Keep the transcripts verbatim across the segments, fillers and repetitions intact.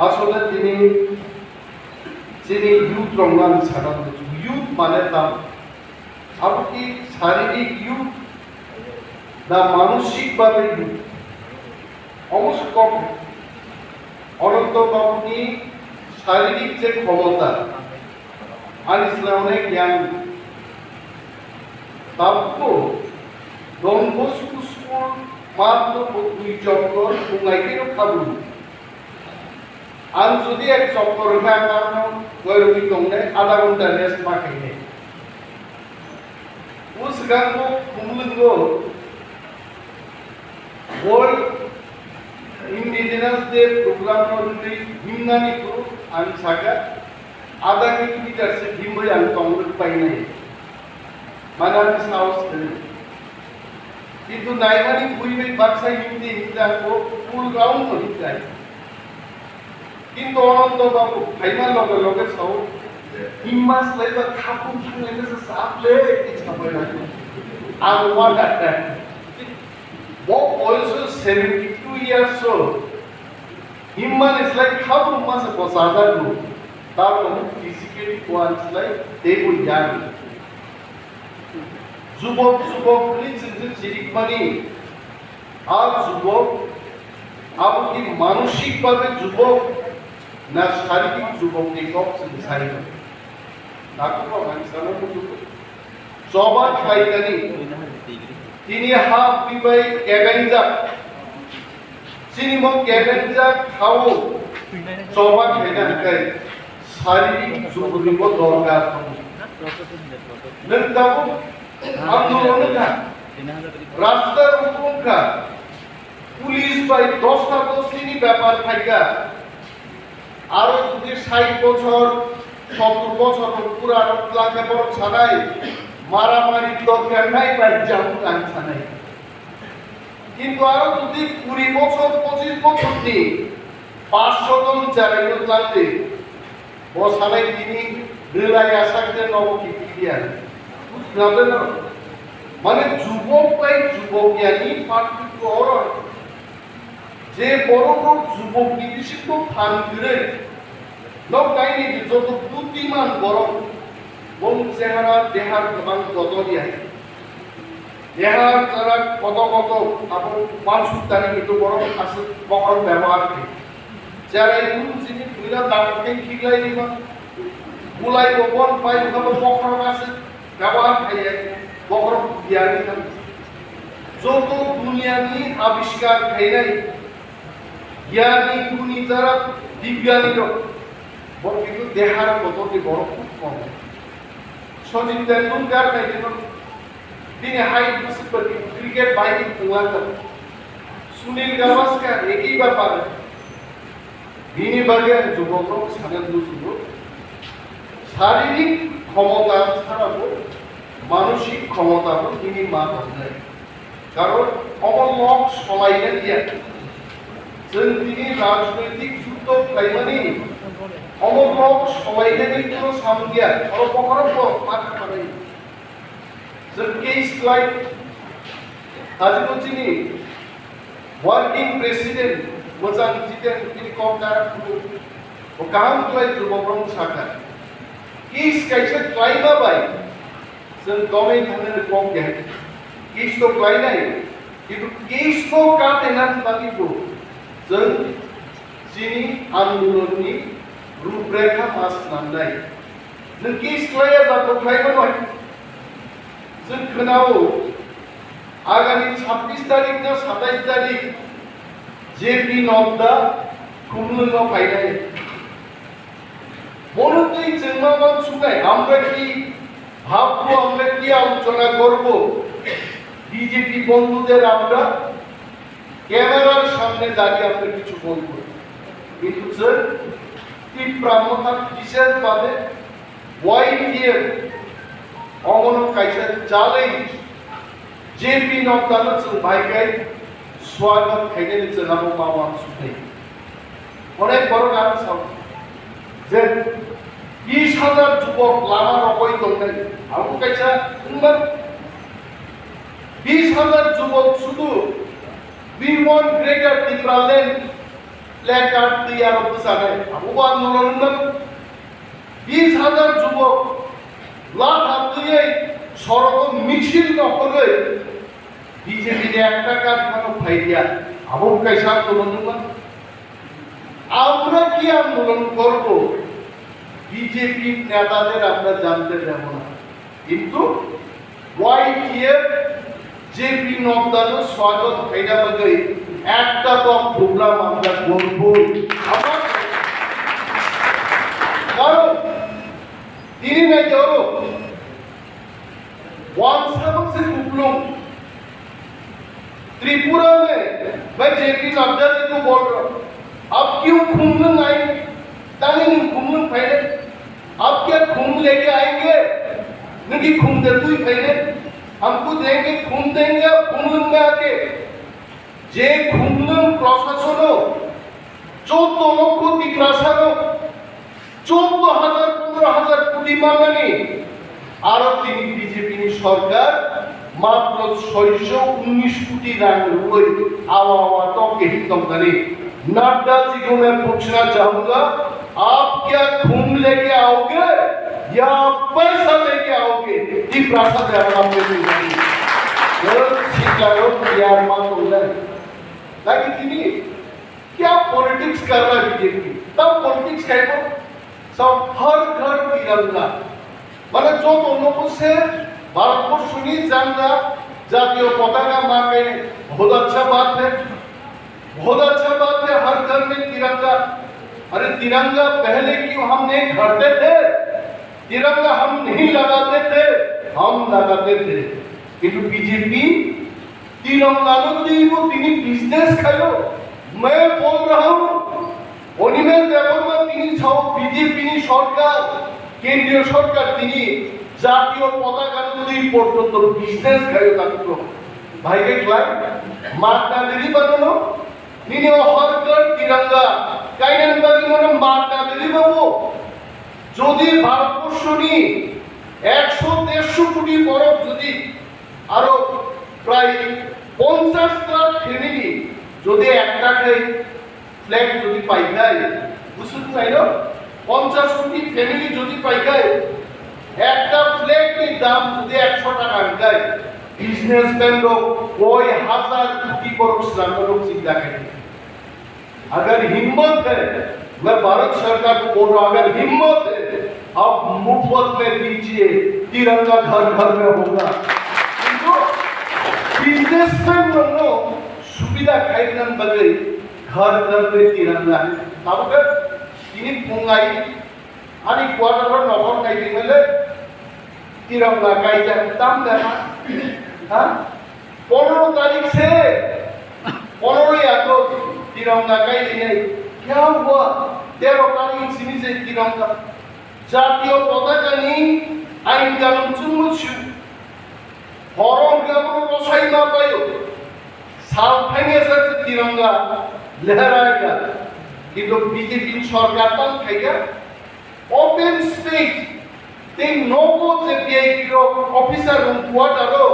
Asole tini chini youth rok no ang sana muchungo. Youth mane tam? Abo ki saririk youth na manosik babe youth? Omo se kok. Ananto Babu ni saririk je khomota, ani sila onek yang. Tabukbo Don Bosco school matro bo dui choktor bungai khe no khabu. Ang jodi ek choktor wngkha, ang ano goirokni tongnai adha ghonta rest ma khainai. O swkang bo Khumulwngo World Indigenous Day program no wngwi himnani bo ang sakha, adha kilometer se himwi ang tongrwk painai. Mane ani sahos kwrwi. Kintu naimani bui bai baksa himdi himdi ang bo full round no himdi. Kintu Ananto Babu phaima loge loge sao, "Himma slaiba khapung thanglaina se sap le," tei sabai lai. Ang wada. Bo boyoso seventy two years old. Himmani slai khapung masa bo sajak bo. Tamo physically bo ang slai teibo yang. Jubok, jubok hwnwi chwng chwng chirikmani, a jubok, abo ki manosik babe jubok na saririk jubok ni kok chwng sai. Nakukrok ang sana muchungo. Choba khlaikani, tini ha bui bai kebengjak. Chini bo kebengjak hao choba khaina hwnkhe saririk jubukni bo dorkar tongo. Nwng tabuk andolon wngkha, rasta rukhu wngkha, police bai dosta dosti ni bepar phaikha, aro jodi sait bochor, sottor bochor pura rok twlangkhe borok sanai, maramari dorkar nai bai jamung ang sanai. Kintu aro jodi kuri bochor, pochis bochor ni paanch sho jon cheraino twlangdi, bo sanai tini rwlai asak je nogo kiphilya. Bujina de no? Mane jubok bai jubok yani partitwo oro. Je borok rok jubok ni bisingo phan kwrwi, nok kainwi joto butiman borok, bong chehara dehar kwbang joto ya. Dehar chara koto koto abo uansuk tani hinwi borok aswk bokhorok bebohar khe. Cherai kunu chini puila dangkhe khiklai rima. Bulai bo bon pai wngkha bo bokhorok aswk bebohar khaiya bokhorok biyani thang. Joto duniyani abiskar khainai giyani guni chara dibyani rok bo kintu dehar koto ni borok khub kom. Sachin Tendulkar nai dino. Bini height bwswk ba cricket bai ni thwngla tongo. Sunil Gavaskar ekhi bapar. Bini bagwi ang jubokrok sana muchungo. Saririk khomota sana bo, manosik khomota bo bini ma tongnai. Karon omo lok solaina liya. Chwng tini rajnoitik juddo khlaimani omo lok solainani kuno samung ya. Oro bokhorok bo ma thangmanai. Chwng case khlai, hajino chini working president Mwchang Jiten bini kok karak phuru, bo kaham khlai jubokrok sakha. Case kaisa khlaima bai chwng tonwi thangnani kok ya. Case to khlainai, kintu case to katenani bagwi bo chwng chini andolonni ruprekha ma swnamnai. Nwng case khlaiya ba bo khlai mano hai. Chwng khwnao, agami chhabbish tarikh na satais tarikh J P Nadda Khumulwngo phainai. Bono twi chwng ma uansuknai, আমরা কি ভাববো, আমরা কি আলোচনা করব? বিজেপি বন্ধুদের আমরা ক্যামেরার সামনে দাঁড়িয়ে আমরা কিছু বলবো, কিন্তু স্যার, টিপ্রা মথা বিশেষভাবে ওয়াইপিএফ অমন কাইসা চালেই জেপি নড্ডানো চুল ভাইকাই স্বাগত খাইতে চলাবো মাওয়া সুথাই। অনেক বড় কারণ সব যে বিশ হাজার যুবক লামা রকই দৌড়াই, আমার কাইসা সুন্দর বিশ হাজার যুবক শুধু We want Greater Tipraland. Placard twi aro bwchanai, abo bo andolon wngmani. Bis hajar jubok lakha twiwi sorogo misil nokhorwi B J P ni ekta card phano phaiya, abo bo kaisa andolon wngmani. আমরা কি আন্দোলন করব? বিজেপির নেতাদের আমরা জানতে দেব না। কিন্তু ওয়াইটিএফ জেপি নড্ডারও স্বাগত খাইনা বাগৈ একটা তো প্রোগ্রাম আমরা করবই। আমার কারণ তিনি নাই ধরো ওয়ান সেভেন সে কুকলুম त्रिपुरा में मैं जेपी नड्डा जी को बोल रहा हूँ, अब क्यों खून नहीं? ताकि नहीं खून नहीं फैले। अब क्या खून लेके आएंगे? नहीं, खून दे तू ही फैले। हमको देंगे, खून देंगे, अब खून में आके। যে খুমলুং প্রশাসনও চোদ্দ লক্ষ তিপ্রাসারও চোদ্দ হাজার পনেরো হাজার কোটি মাঙ্গানি, আরো তিনি বিজেপি সরকার মাত্র ছয়শো উনিশ কোটি রাং রুপই আওয়া আওয়া তকে হিতম করে। नड्डा जी को मैं पूछना चाहूंगा, आप क्या खून लेके आओगे या पैसा लेके आओगे? তিপ্রাসাতে আমরা পেতে জানি। শিকারও ইয়ার মাধ্যমে। তাই তিনি क्या पॉलिटिक्स कर रहा है बीजेपी? तब पॉलिटिक्स खाइबो। सब हर घर तिरंगा। মানে যত লোক সে ভারতবর্ষ নিয়ে জানলা জাতীয় পতাকা মাকে बहुत अच्छा बात है। बहुत अच्छा बात है, हर घर में तिरंगा। अरे, तिरंगा पहले क्यों हम नहीं घड़ते थे? तिरंगा हम नहीं लगाते थे, हम लगाते थे। কিন্তু বিজেপি তিরঙ্গানো তুই वो তিনি বিজনেস খাইও। मैं बोल रहा हूँ, অনিমেষ দেববর্মা তিনি সহ বিজেপি সরকার, কেন্দ্রীয় সরকার তিনি জাতীয় পতাকা তুই পর্যন্ত বিজনেস খাইও থাকতো। ভাইকে ক্লাই মাগনা দেরি বানানো, nini o har ghar tiranga kainani bagwi nono mat na dili babu. Jodi Bharatborsho ni ekso derso koti borok jodi aro prai ponchash ta family jodi ekta khai flag jodi pai khai, busu naino ponchash koti family jodi pai khai, ekta flag ni dam jodi ekso taka hwn khai, businessman rok koi hazar koti borok swnamjak rok chinta khai. अगर हिम्मत है, मैं भारत सरकार को बोल रहा हूं, अगर हिम्मत है, आप मुफ्त में दीजिए, तिरंगा घर घर में होगा। কিন্তু বিজনেসম্যান রঙ সুবিধা খাইলেন বলে ঘর ঘর মে তিরঙ্গা। তারপরে তিনি ফোন লাই, আমি কোয়ার্টার নম্বর নাই দিলে তিরঙ্গা কাইজা দাম দেনা। হ্যাঁ, পনেরো তারিখ সে পনেরোই আগস্ট তিরঙ্গা কাইলে নেই। क्या हुआ? তেরো তারিখ সিনি যে তিরঙ্গা জাতীয় পতাকা নি আইন কানুন চুমুচু হরম গাবো রসাই মা পাইও। সাল ফাইনে সাথে তিরঙ্গা লহরায়গা। কিন্তু বিজেপি সরকার তাম খাইগা। Open space, tei nogo je P I B rok officer rok quarter o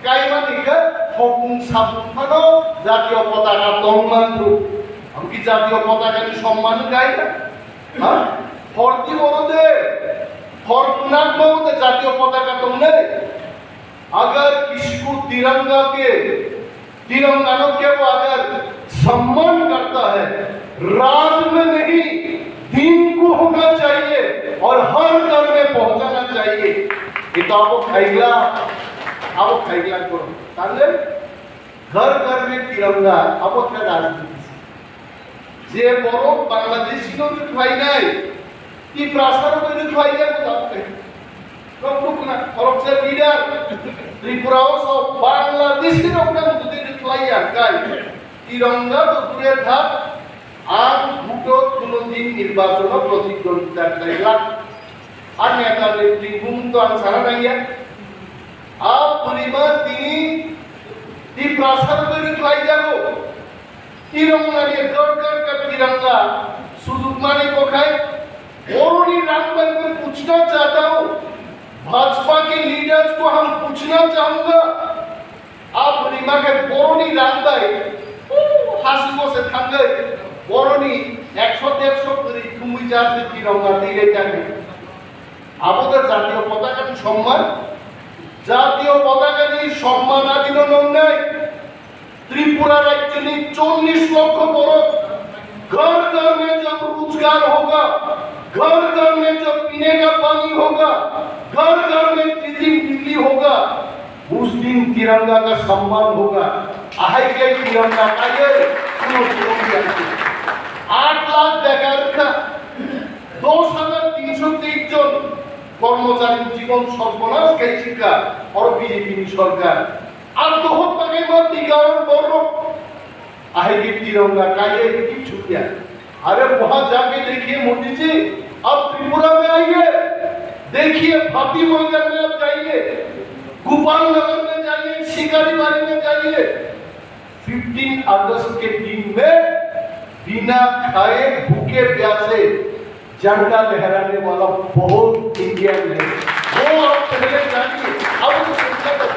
kaimani khe hokung sapung phano jatiyo potaka tongman rw. Amki jatiyo potaka ni somman kai na? Ha? Hor di oro de, hor kunak no de jatiyo potaka tongnai. अगर किसी को तिरंगा के, तिरंगा नो के वो अगर सम्मान करता है, रात में नहीं, दिन को होना चाहिए और हर घर में पहुंचाना चाहिए। ये तो आपको खाइला, आपको खाइला करो। ताहले घर घर में तिरंगा, आपको क्या राजनीति? Je borok Bangladeshi no rwkhlai nai, Tiprasa rok bai rwkhlai ya ko tabuk kai. Rok nukna, khoroksa leader, Tripura o so Bangladeshi rok no jodi rwkhlai ya kai, Tiranga to dure thak, ang bhuto kuno din nirbachon o protidwondita khlai glak. Ar neta ni twi bumung to ang sana nangya. A purima tini Tiprasa rok bai rwkhlai ya ko. तिरंगा ने गड़ गड़ का तिरंगा सुजुग माने को खाए। Boroni rang bai ko पूछना चाहता हूँ, भाजपा के लीडर्स को हम पूछना चाहूंगा, आप रिमा के boroni rang bai, ओ, हासिल को से थंगे, Boroni ekso derso kwrwi thumwi jati tiranga twi bai tangwi. Abo da jatiyo potagani somman. Jatiyo potagani somman adino nongnai. Tripura rajyoni chollish lokho borok घर घर में जब रोजगार होगा, घर घर में जब पीने का पानी होगा, घर घर में बिजली बिजली होगा, उस दिन तिरंगा का सम्मान होगा। Ahai khe tiranga kaiye kuno surogi ansi. Aat lakh bekar wngkha, dos hajar tinsho teis jon kormochari jibon sorbonas khai chikha, oro B J P ni sorkar. Atmohotya khai ma tika borok. Ahai khe tiranga kaiye kichu ya. अरे वहां जाके देखिए मोदी जी, आप त्रिपुरा में आइए, देखिए भाटी मैदान में आप जाइए, गोपाल नगर में जाइए, शिकारी बाड़ी में जाइए। फिफ्टीन अगस्त के दिन में बिना खाए भूखे प्यासे झंडा लहराने वाला बहुत इंडियन है, वो आप पहले जानिए। अब तो सोचा था,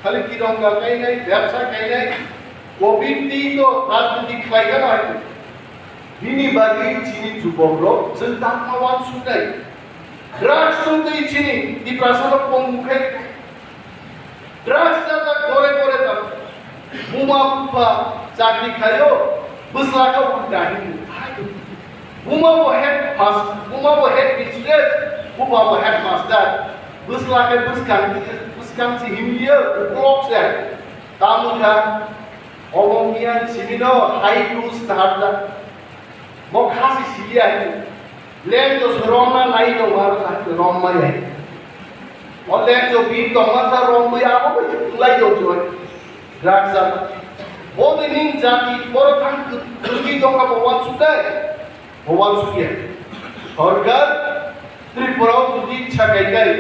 खाली तिरंगा कहीं नहीं, व्यवसाय कहीं नहीं, कोविड तो राजनीति खाएगा ना। Bini bagwi chini jubokrok chwng tangma uansuknai. Drugs wngwi chini Tiprasano pongmung khe drugs jata gore gore tamo. Buma bupha chakri khaio, bwsla khe ulta hinwi. Buma bo head mas-, buma bo head mistress, buma bo head master. Bwsla khe bwskang, bwskang se himliya, uklok se. Tamo kha, obo miyan simi no hai tu start da. Mo khasi siliya hai. Leng jo romna nai tong mar kha romma ya. O leng jo bi tong mar sa rom bi abo bi lai jo jo. Draksa. O de ning jati por thang kurgi tong ka bo wan sudai. Bo wan suya. Sorkar Tripura o jodi ichha kai kai.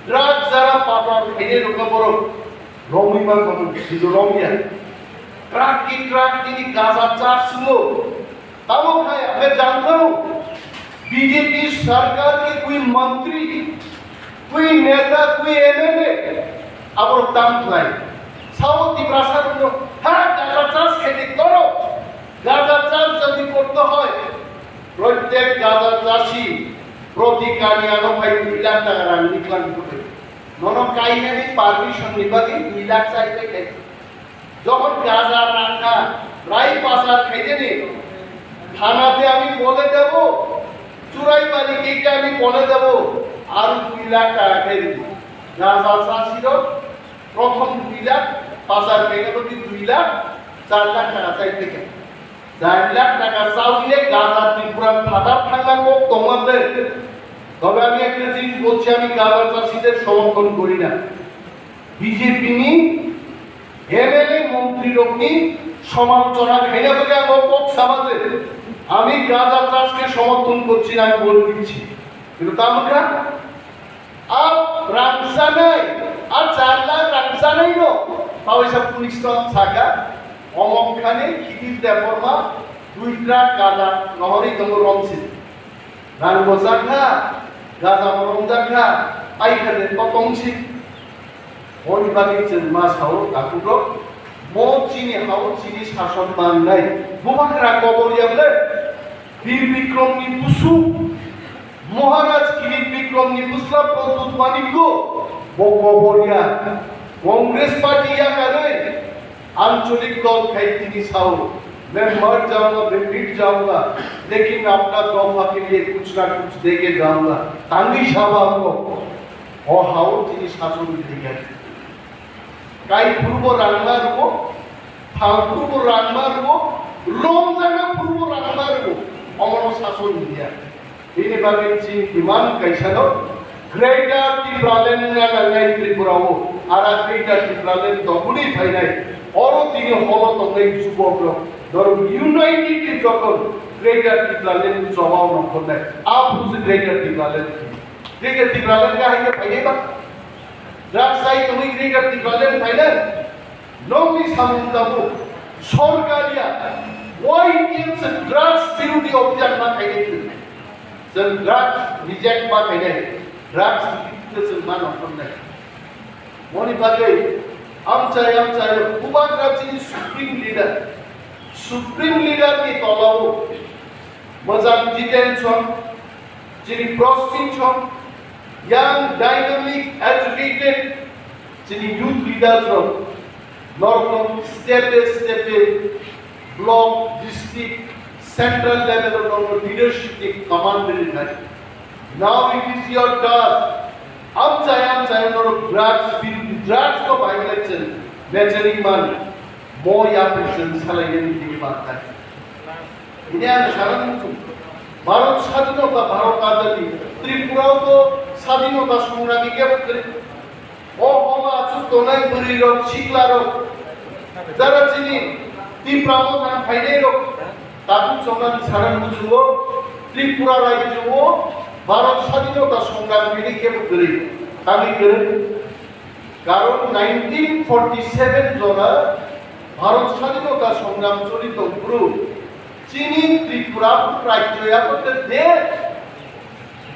Draksa ra patar khaine rokha borok. Romwi man kha bo, sido romya. Truck ki truck tini gaja char sungo. Tamo khai, apne janto? B J P sarkar ke koi mantri, koi neta, koi M L A, abor tam khlai. Sao Tiprasa rokno, ha, gaja chas khede koro. Gaja chas jodi korte hoy, prottek gaja chasi, proti kani ano phai dui lakh taka rang ni klan koi. Nono kainani permission ni bagwi dui lakh chai bai khai. যখন গাঁজা রাখা, রাই পাচার খাইতে নেই, থানাতে আমি বলে দেব, চুরাই বালি গেটে আমি বলে দেব, আর দুই লাখ টাকা খাই দিব। গাঁজা চাষিরও প্রথম দুই লাখ, পাচার খাইতে প্রতি দুই লাখ, চার লাখ টাকা চাইতে গেল। চার লাখ টাকা চাউলে গাঁজা ত্রিপুরার ফাটার থাকা কোক তোমাদের। তবে আমি একটা জিনিস বলছি, আমি গাঁজা চাষিদের সমর্থন করি না। বিজেপি ni এমএলএ মন্ত্রী রোগী সমালোচনা খাইয়া বলে আমার পক্ষ সমাজে আমি গাঁজা চাষকে সমর্থন করছি না, আমি বলে দিচ্ছি। কিন্তু তা আমরা আর রাংসানাই, আর চার লাখ রাংসানাই নো, তাও এসব পুলিশ তো থাকা, অমংখানে খিদির দেবর্মা, দুই ট্রাক গাঁজা, নহরি দম রমসি। Rang bo jakha, gaja bo romjakha, ai kha de totong si. Boni bagwi chwng ma sao, takhuk rok, mo chini hao chini sason mannai. Bubagra kobor ya ble, Bir Bikrom ni busu, Maharaj Kirit Bikrom ni busla Pradyut Manikko, bo kobor ya. Congress party ya karwi, Ancholik dol khai tini sao, "मैं मर जाऊंगा, मैं मिट जाऊंगा, लेकिन अपना तोहफा के लिए कुछ ना कुछ दे के जाऊंगा।" Tangwi saba wngo, o hao tini sason rijak. Kai phuru bo rang ma rwo, thang phuru bo rang ma rwo, romjak na phuru bo rang ma rwo, omono sason rijak. Bini bagwi chini demand kaisa no, Greater Tipraland wngna nangnai Tripura o, ara Greater Tipraland tongmani phainai, oro tini holo tongnai jubokrok, norok unitedly jokhon Greater Tipraland ni chobao nongkhornai, a busi Greater Tipraland. Greater Tipraland khe hai khe phainai ba? Drugs chai tongwi Greater Tipraland phainai? Nokni samung tabuk sorkar ya, Y T F se drugs birodi obhiyan ma khainai khe. Chwng drugs reject ma khainai, drugs reject khe chwng ma nongkhornai. Moni bagwi amchai amchai bubagra chini supreme leader, Supreme Leader ni tolao Majang Jiten Song, chini Prostin Song, young, dynamic, educated, chini youth leaders rok norok step by step block, district, central level o norok leadership ni command rwi nai. Now it is your turn. Amchai amchai norok drugs birodhi, drugs no violence, measuring man, mo yapri chwng salainani tini manthai. Ini ang sana muchung. Bharat Sadhinota, Bharat Azadi, Tripura o to Sadhinota Songrami kebo kwrwi. O homa achuk tongnai bwrwi rok, sikla rok, jara chini Tipra Motha phainai rok, tabuk chongnani sana muchungo Tripura rajyo o Bharat Sadhinota Songrami kebo kwrwi. Tamni kwrwi. Karon nineteen forty seven jora Bharat Sadhinota Songram choli tongphuru chini Tripura rajyo yabo de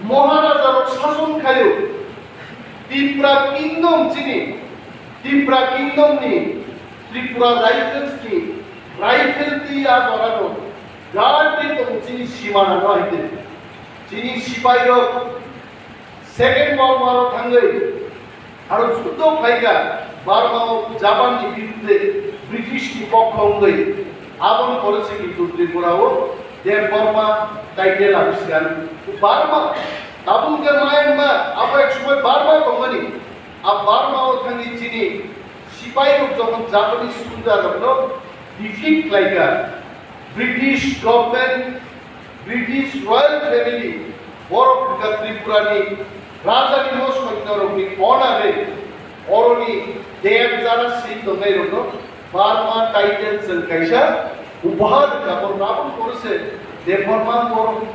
Maharaja rok sason khaio. Tripura Kingdom chini, Tripura Kingdom ni, Tripura Rifles ni, rifle twi a jora no guard twi tongo chini simana no hai twi. Chini sipai rok Second World War o thangwi aro juddo khlaikha, Burma o Japan ni birudde British ni pokho wngwi aboni pore se kintu Tripura o Debbarma title abiskar. Burma, tabuk je Myanmar, abo ek somoi Burma tongmani. A Burma o thangwi chini sipai rok jokhon Japanese soldier rok no defeat khlaikha, British government, British royal family, borok hwnkha Tripura ni raja ni no soinyo rok ni honor e, oroni Deb jara sing tongnai rok no Burma title chwng kaisa upahar hwnkha, borok aboni pore se Debbarma borok.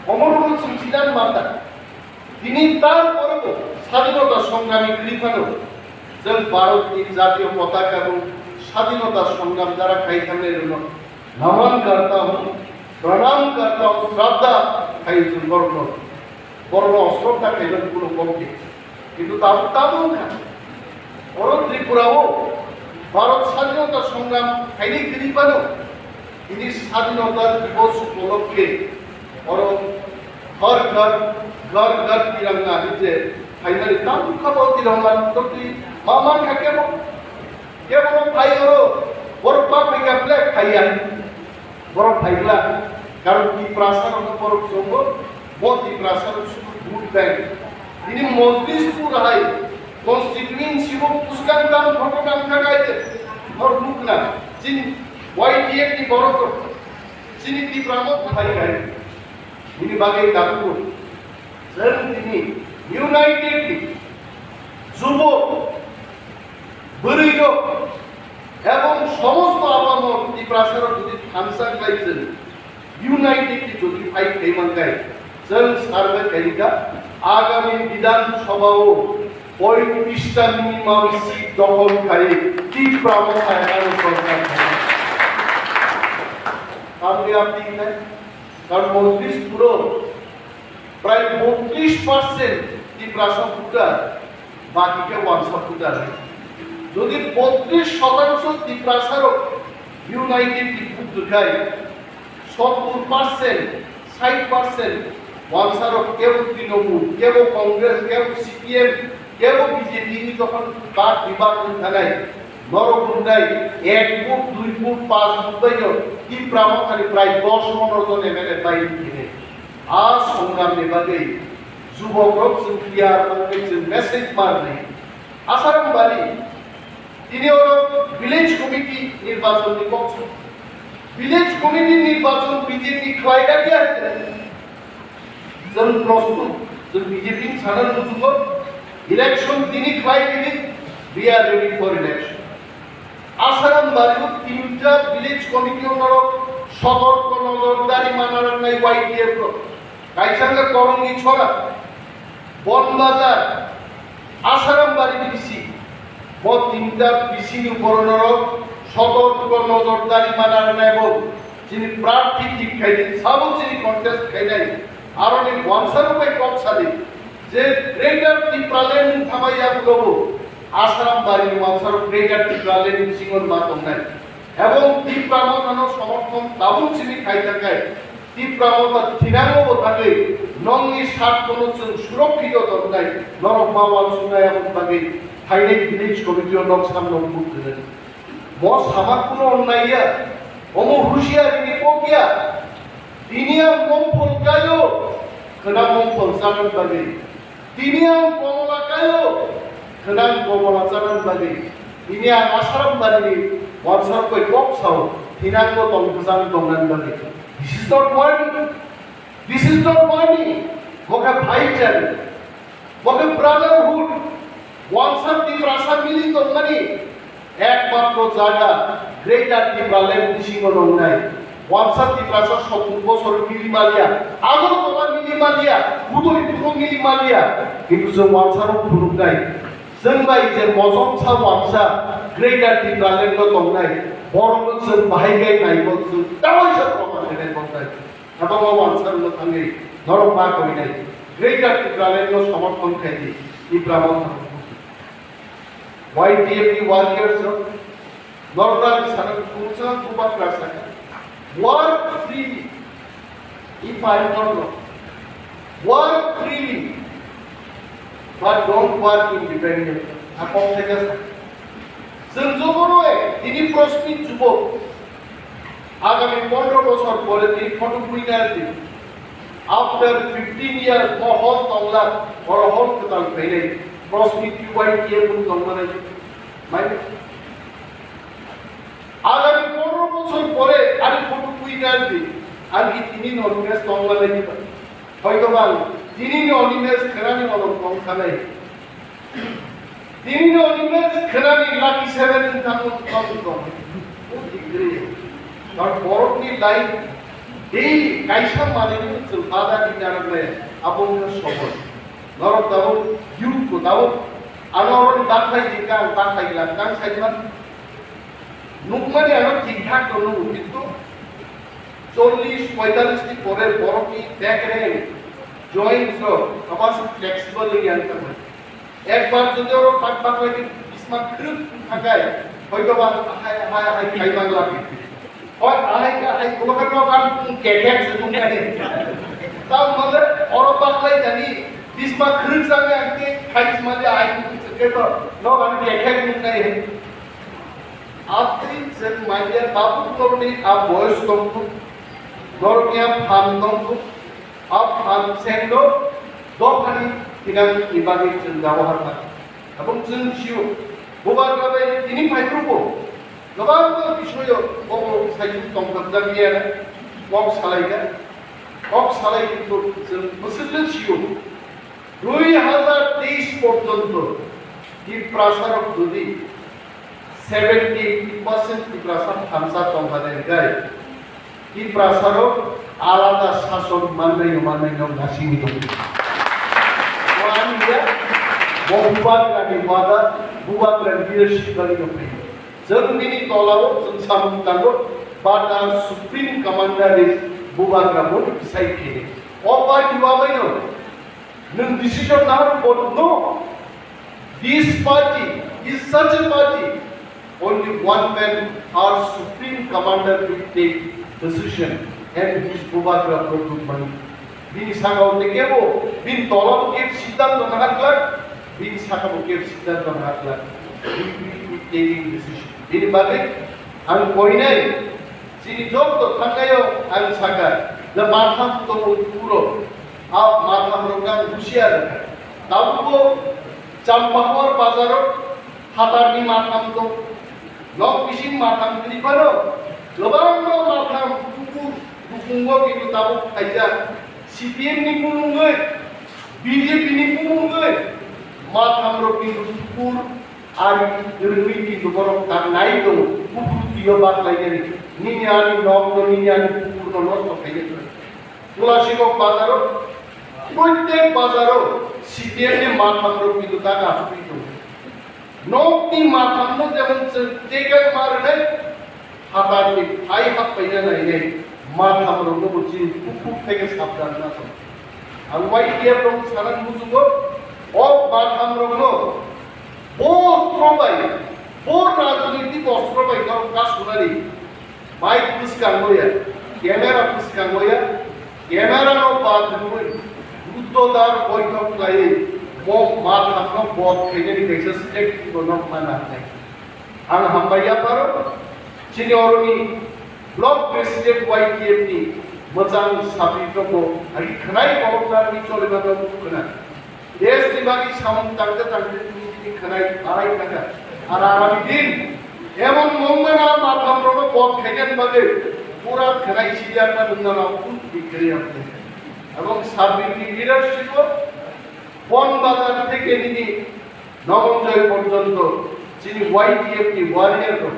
Omo rok no chwng sinani manta. Tini tar pore bo Sadhinota Songrami kwrwi phano chwng Bharat ni jatiyo potaka bo Sadhinota Songram jara khai thangnai rok no naman karta hum, pranam karta hum, shraddha khai chwng borok no. Borok no shraddha khai rok kuno kok di. Kintu tabuk tabuk wngkha. Oro Tripura o Bharat Sadhinota Songram khaini kwrwi phano tini Sadhinota Divos upolokhe oro ghar ghar, ghar ghar tiranga hinwi phaimani tabuk kha bo tiranga totwi ma mankha kebo, kebo no phai oro borok ba phaikha flag phaiya. Borok phaikla, karon Tiprasa rokno borok chongo, bo Tiprasa rok sudu vote bank. Ini Mojlispur hai constituency bo puskang tam photo tam kha kaite, borok nukna, chini Y T F ni borok rok, chini Tipra no phai khai. Ini bagwi dabu, chwng tini united ni jubo Bwrwi rok ebong somosto abamo Tiprasa rok jodi thansa khlai chwng united ni jodi fight khai mankhai, chwng survey khaikha agami Bidhan Sabha o poitrishta minimum seat dokhol khai Tipra Motha ano sorkar khai. Tamni apni khai, karon Mojlispuro prai botris percent Tiprasa voter, baki khe wansa voter. Jodi botris shotangsho Tiprasa rok united ni vote rwkhai, sottur percent, sait percent wansa rok kebo Trinamool, kebo Congress, kebo C P M, kebo B J P ni jokhon bak bibak wng thanai, norok wngnai ek vote, dui vote, panch vote bai no Tipra Mothani prai dos pondro jon M L A bai hinwi. A songram ni bagwi jubok rok chwng clear wngwi chwng message ma rwnai. Asarang bari tini oro village committee nirbachon ni kok chwng. Village committee nirbachon B J P khlai da ya? Chwng prostut, chwng B J P ni sana nujugo election tini khlai tini, we are ready for election. Asaram bari o tinta village committee o norok sotorko nojordari mana rwnai Y T F rok. Kaisa wngkha Korongni Chora, Bonbazar, Asaram bari B C. Bo tinta B C ni upor norok sotorko nojordari mana rwnai bo chini prarthi thik khaidi, sabo chini contest khainai. Aroni wansa rok bai kok sadi. Je Greater Tipraland wng thamai yagulogo Asaram bari ni wansarok Greater Tipraland bisingo ma tongnai. Ebong Tipra Mothano somorthon tabuk simi khai thangkhe, Tipra Motha thinango bo thangwi nongni sat kono chwng surokkito tongkhe norok ma uansuknai aboni bagwi phainai village committee-o nok samno buk rwnai. Mo sama kuno onnai ya, omo husiyarini kok ya. Tini ang mongphol kayo, khwna mongphol chanani bagwi. Tini ang komola kayo, khwna ang komola chanani bagwi. Tini ang Asarambari ni wansar bai kok sao, tini ang bo tong bwsang tongnani bagwi. This is not money. This is not money. Mo khe bhai chari. Bo khe brotherhood, wansa Tiprasa mili tongmani ekmatro jaga Greater Tipraland bisingo nongnai. Wansa Tiprasa sottur bosor mili maliya, Agartala mili maliya, Udaipuro mili maliya, kintu chwng wansarok phunuknai. Chwng bai je mojongsa wansa Greater Tipraland o tongnai, borokno chwng bahai khe naibo chwng tawaisa proman khe nai tongnai. Abo o wansarokno thangwi norok ma koinai. Greater Tipraland no somorthon khai di. Tipra Motha. Y T F ni warriors rok norok ang sana khungsa bubagra saka. Work freely. If I don't know. Work freely. But don't work independently. Akok theke sa. Chwng jotono tini prosmit jubok. Agami pondro bosor pore tini photo buina di. After fifteen years, mo hol tongla, oro hol kwtal phainai. Prosmit Q Y T F tongmani. Mai. Agami pondro bosor pore ani photo buina di. Ani tini no rest tongmani. Hoito bang, tini ni Animesh khwnani molom tong sanai. Tini ni Animesh khwnani Lucky Seven wng thangmo tong tong. O degree. Karon borok ni life daily kaisa manwi ni chwng bada di narak nai abo wngkha somoi. Norok tabuk youth ko tabuk ano oro ni bakhai di kang bakhai lang kang sai man. Nukmani ano thik thak tong nukgo kintu Chollish, poitallish ni pore borokni back rank, joints rok, abas flexible wngya wngkha. Ekbar jodi oro tak baklai khe bisma khwrwk wngkha khe, hoito ba ahai, ahai, ahai khai mangla. Hoi ahai, ahai, kuno khe nok ang kethek se tongkha ni. Tamo mane oro baklai jani, bisma khwrwk jani ang khe khai mali ahai se khe to, nok ang kethek nuknai. Atwi chwng manya babu norokni a boyos tongkhu, norokni a phan tongkhu, a phan sengno dophani thinangni bagwi chwng dawa harkha. Abong chwng sio, bubagra bai tini phaikhubo kwbangma bisoyo bobo saichung tongthokjakliya, kok salaikha, kok salai kintu chwng bwswkno sio. Dui hazar teis porjonto Tiprasarok jodi seventy eighty percent Tiprasa thansa tongkha de hwnkhe Tiprasarok alada sason mannai mannai no nasingwi tongo. O ani ya, bo bubagrani wada, bubagrani leadership bagwi no phaio. Chwng bini tolao chwng samung tango, but our Supreme Commander is Bubagra bo decide khe. O party wamaino Nwng decision nahar bo no. This party is such a party. Only one man, our supreme commander, will take decision and his Bubagra Pradyut Mani. Bini saka o tei kebo, bini tola bo kebo siddhanto nahar glak, bini saka bo kebo siddhanto nahar glak. He will be taking decision. Bini bagwi ang koinai, chini jotto thangnaio ang saka, je matham tongo puro. A matham rok ang husiar rwkha. Tabukbo Champahor bazaro phatarni matham tong. Nok bising matham kwrwi phano kwbangma matham kuphur bukungo kintu tabuk khaijak. C P M ni bumungwi, B J P ni bumungwi matham rok kintu kuphur ari rwngwi kintu borok tak nai tongo. Kuphur twiyo baklainani. Nini ani nokno, nini ani kuphurno nosto khainani. Tulasikok bazaro, proitek bazaro C P M ni matham rok kintu tak asugwi tongo. Nokni mathamno jemon chwng chekai ma rwnai, phatarni phai happaina nainai matham rokno bo chini kuphur theke sabdan na tongo. Ang Y T F rok sana muchungo, o matham rokno bo stro bai O rajnitik ostro bai norok kasunani mic bwskango ya, camera bwskango ya, camera no bad rwui Buddhodar boithok khlaiwi mo mathamno bod khainani kaisa script bo nok mana khlai. Ang hambai yapharo chini oroni block president Y T F ni mwchang sabirokbo agi khwnai borok narwgwi cholimanrok khwna. Desh ni bagwi samung tangte tangte tini tini khwnai barai thangkha. Ar agami din emon mongmana mathamrokno bod khainani bagwi pura khwnai sijakna nungnano kun bikhri yapte. Ebong sabirni leadership o Bon Bazar theke nini Nomonjoy porjonto chini Y T F ni warrior rok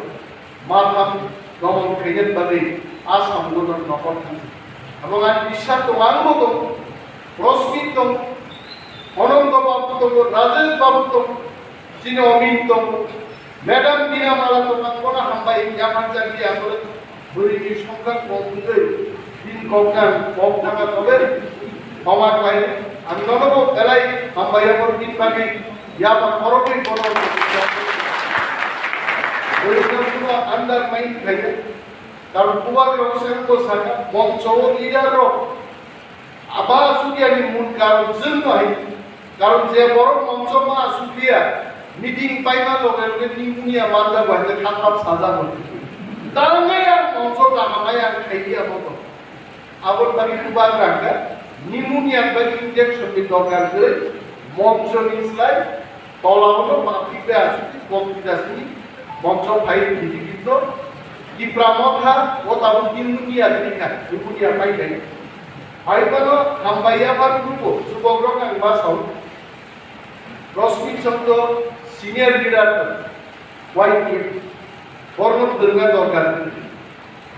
matham domon khainani bagwi a samung no nokol thangsi. Abo ang biswas tongo, ang bo tongo, Rosmit tongo, Anando babu tongo, Rajesh babu tongo, chini Omin tongo, Madam Bina Mala tongo, ang bono hambai yapharjakya asole. Bwrwini songkha kok wngwi bini koknang kok thangna tole khoma khlai. Ang nono bo belai hambai ya, bini bagwi yapha khoroknwi bono bwrwino undermine khlaiya. Karon bubagra wngkha saka mongso o leader rok. Aba asukya ni mun karon chwng no hai. Karon je borok mongso ma asukya, meeting paima loge loge pneumonia manja bo hai khe khatrap saja bo. Tangai ang mongso kaham ai ang khaiya bo. Aboni bagwi bubagra hwnkha pneumonia ni bagwi injection ni dorkar kwrwi mongso ni slai Tola bono maphi bai aswk bokti dasini mongso phai philipito. Tipra motha o tabuk pneumonia tini kha, pneumonia pai bai. Phai bono hambai yaphar grupo, jubokrok ang basao. Rosmit Chondro senior leader Y P F. Borno dwrwngna dorkar.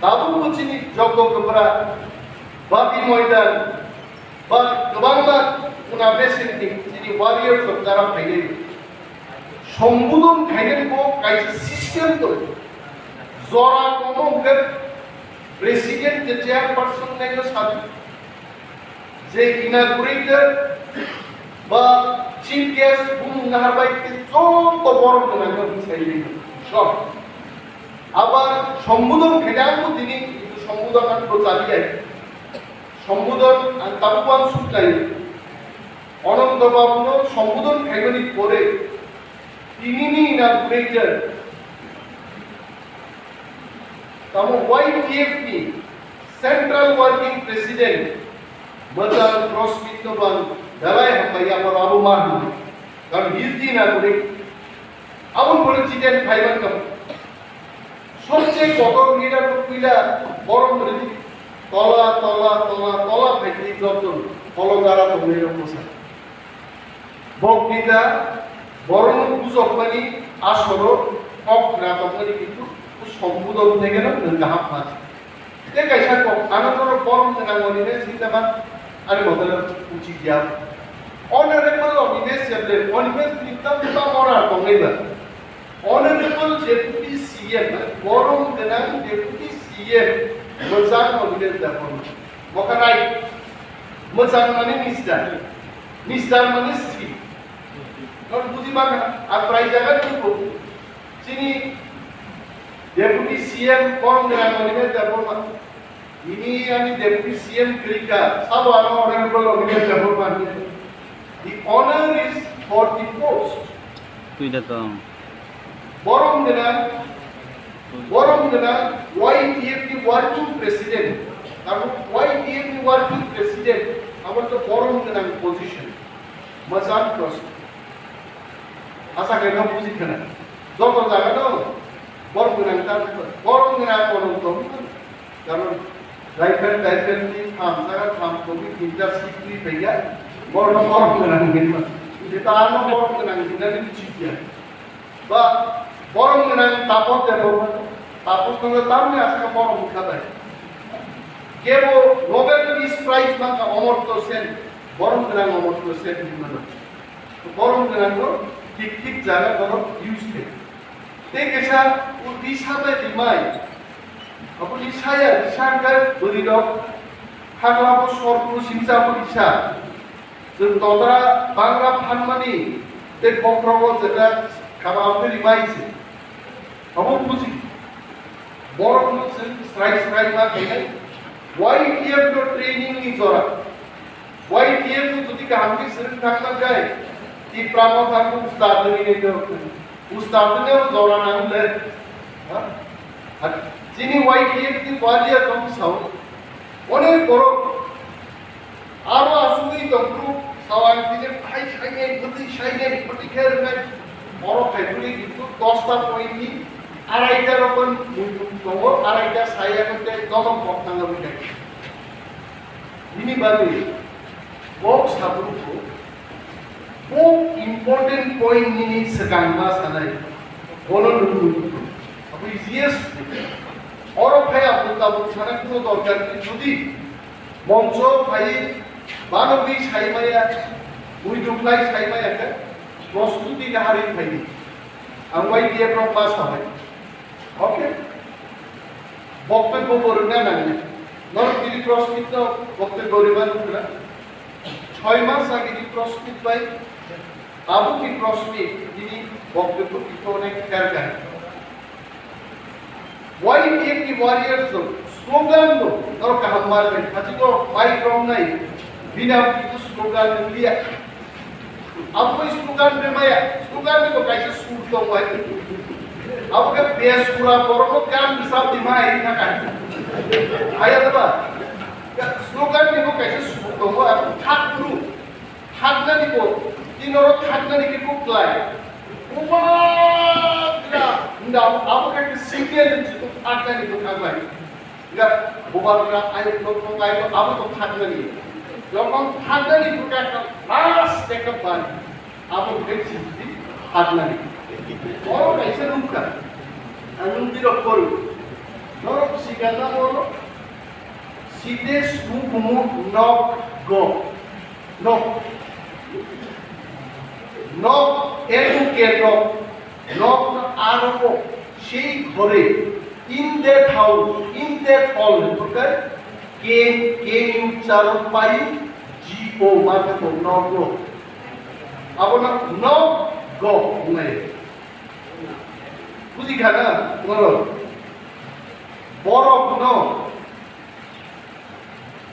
Tabukbo chini Jogdo Kwbra, Bati Moidan, ba kwbangma kuna besengni chini warriors rok jara phainai. Sombudon khainani bo kaisa system tongo. Jora komo hwnkhe president je chairperson naino sadi. Je inaugurator ba chief guest bumung naharbai tei joto borok gwnangno bwsai rwi sok. Abar sombudon khainai ang bo tini sombudon ang bo chaliyai. Sombudon ang tabuk uansuk lai. Anando Babuno sombudon khaimani pore tinini inaugurator tamo Y T F ni Central Working President Mwchang Rosmit no bang dalai hambai yapar abo ma hwnwi. Karon history na kuri. Aboni pore chiten phaiman kam. Sobse kotor leader no puila borom ridi. Tola, tola, tola, tola phaikri jotun. Kolo dara tongnai rok mwsa. Boktita borokno bujokmani asoro kok khna tongmani kintu sombudon thekeno nwng kaham man. Tei kaisa kok ano norok borom gwnang Animesh hinwi tama ani moto uchi ya. Honorable Animesh Chande, Animesh ni tam tam ora tongnai ba. Honorable Deputy C M, borom gwnang Deputy C M, Mwchang Animesh Debbarma. Moka right. Mwchang mani Mister. Mister mani Sri. Nor buji ba kana, a prai jaga tubo. Chini Deputy C M borom gwnang Animesh Debbarma. Ini ani Deputy C M Krika, sabo ano Honorable Animesh Debbarma. The honor is for the post. Twi da tong. Borom gwnang, borom gwnang Y T F ni working president. Karon Y T F ni working president, abo to borom gwnang position. Mwchang prosto. Asa khe no buji khana. Joto jaga no borom gwnang ta, borom gwnang borom tong. Karon rifle, rifle ni tham jaga tham kobi tinta sikri paiya, borom borom gwnang hinma. Ita ano borom gwnang hinma ni chikya. Ba borom gwnang Tapos Debbarma, Tapos no tamni aska borom khabai. Kebo Nobel Peace Prize mangka Amartya Sen, borom gwnang Amartya Sen hinma. Borom gwnang no thik thik jaga borom use khe. Tei kaisa risa bai rimai. Abo risa ya, risa hwnkhe bwrwi rok hakla bo sor phuru singsa abo risa. Chwng totra bangra phanmani tei bokhrogo jeta khaba abo rimai se. Abo buji. Borok no chwng srai srai ma khainai. Y T F no training ni jora. Y T F no jodi kaham khe swrwng thangna jai, Tipra Motha no ustad wngwi nai do. Ustad wngwi jora nang le. Ha? Ha, chini Y T F ni warrior rok sao. Onek borok aro asugwi tongphuru, sawai tini hai sainai, bwtwi sainai, bwtwi khe rwnai, oro phaibuli kintu dosta point ni araita rokon muitung tongo, araita saya khe tei nono kok thangna bagwi. Bini bagwi kok sabrukgo kok important point nini swkang ma sanai, bono nukwi muitung. Aboni G S oro phai aboni tabuk sana kuno dorkar ni jodi Moncho phai banogwi saimaya, muitu khlai saimaya khe prostuti naharwi phai di. Ang Y T F rok ma sabai. Okay. Boktobbo bo rwna nangnai. Norok tini prosmit no boktobbo rwma nukla. Choi mas age ni prosmit bai tabuk ni prosmit tini boktobbo kito onek kher kha. Y T F ni warriors rok slogan no norok kaham manwi, hati ko pai rok nai, bina kitu slogan no liya. Abo slogan be maya, slogan ni bo kaisa sur tong bai. Abo ke bes pura borok no kan bisa di mai na kan. Aya ba. Slogan ni bo kaisa sur tong bai, abo thak guru. Haknani bo, tini oro haknani khe kok klai. Bubagra, hwnda abo khe signal ni situ haknani bo thanglai. Hwnda bubagra ayuk no tong ayuk abo to haknani. Jokon haknani bo khe last ekta bar. Abo khe sidi haknani. Oro kaisa nukha. Ang nung dirok koru. Norok sigal na oro. Site sukumu nok go. Nok. Nok, N U K nok. Nok no aro ko. Sei ghore. In that house, in that hall. Okay? Can, can you charo pai? G O, mate ko nok go. Abo no nok go. Ngai. Buji khana, ngoro. Borok no.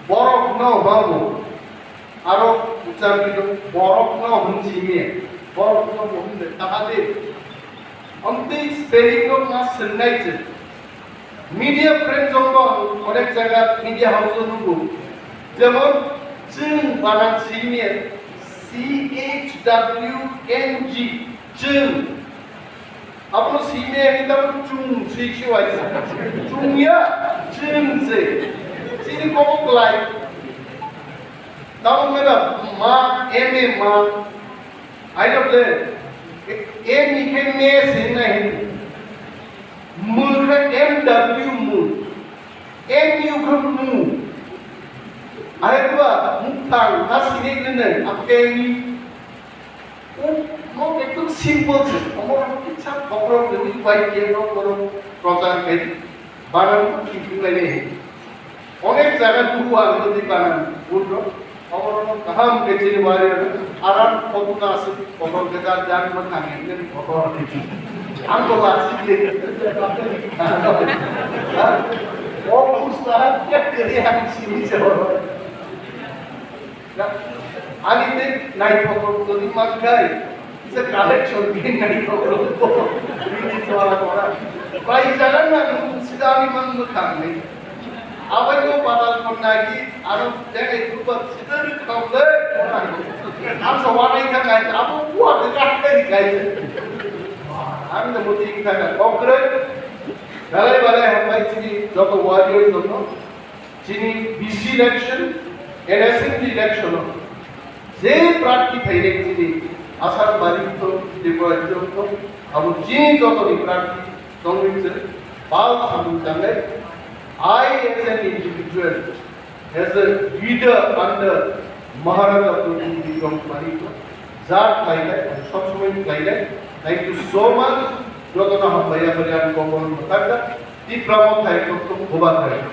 Borok no babu. Aro uchar bidu borok no hwnji me. Borok no bo hwnde tahade. Amtwi spelling no ma swngnai je. Media friend jongbo onek jaga media house o nugo. Jemon chwng banan simi C H W N G, chwng. Abono simi ni tamo chung si si wai. Chung ya, chwng se. Sini kobo klai. Tamo meda ma, M A ma. Aino ble. M I khe me se na hin. Mu khe M W mu. M U khe mu. Aino ba mu tang, na sini ne ne, ap ke ni. Mo ekdom simple se, omo rok kisa bokrok rwi bai khe rok borok prochar khai, banan bo thik wng lai nai. Onek jaga nugo ang tei banan bul rok, omo rok kaham khe chini wari rok aram photo na aswk kotor khe jar jar ma thang ekdom kotor. Ang to lasi khe. O ustad khe khe ang sini se. Ani tei naithok rok toni mankhai, kisa collection khe naithok rok bo bini jora jora. Bai jaga na nung sida ani mang mwkhang ni. Abai no badal kon nagi, aro jaga duba sida ri kham le. Ang sa wanai kha ngai, abo buat de kha kai kai. Ang de muti kha kokre. Dalai balai hambai chini joto warrior joto. Chini V C election, and assembly election o je prarthi phainai chini Assam bari to, Tripura to, abo chini jotoni prarthi tongwi se bal samung tangnai. I as an individual, as a leader under Maharaja Pradyut Bikram Kumar, jat khlainai, sob somoi khlainai. Thank you so much. Jotono hambai hambai ang kokon mwthakjak. Tipra Motha ekdom bubathai.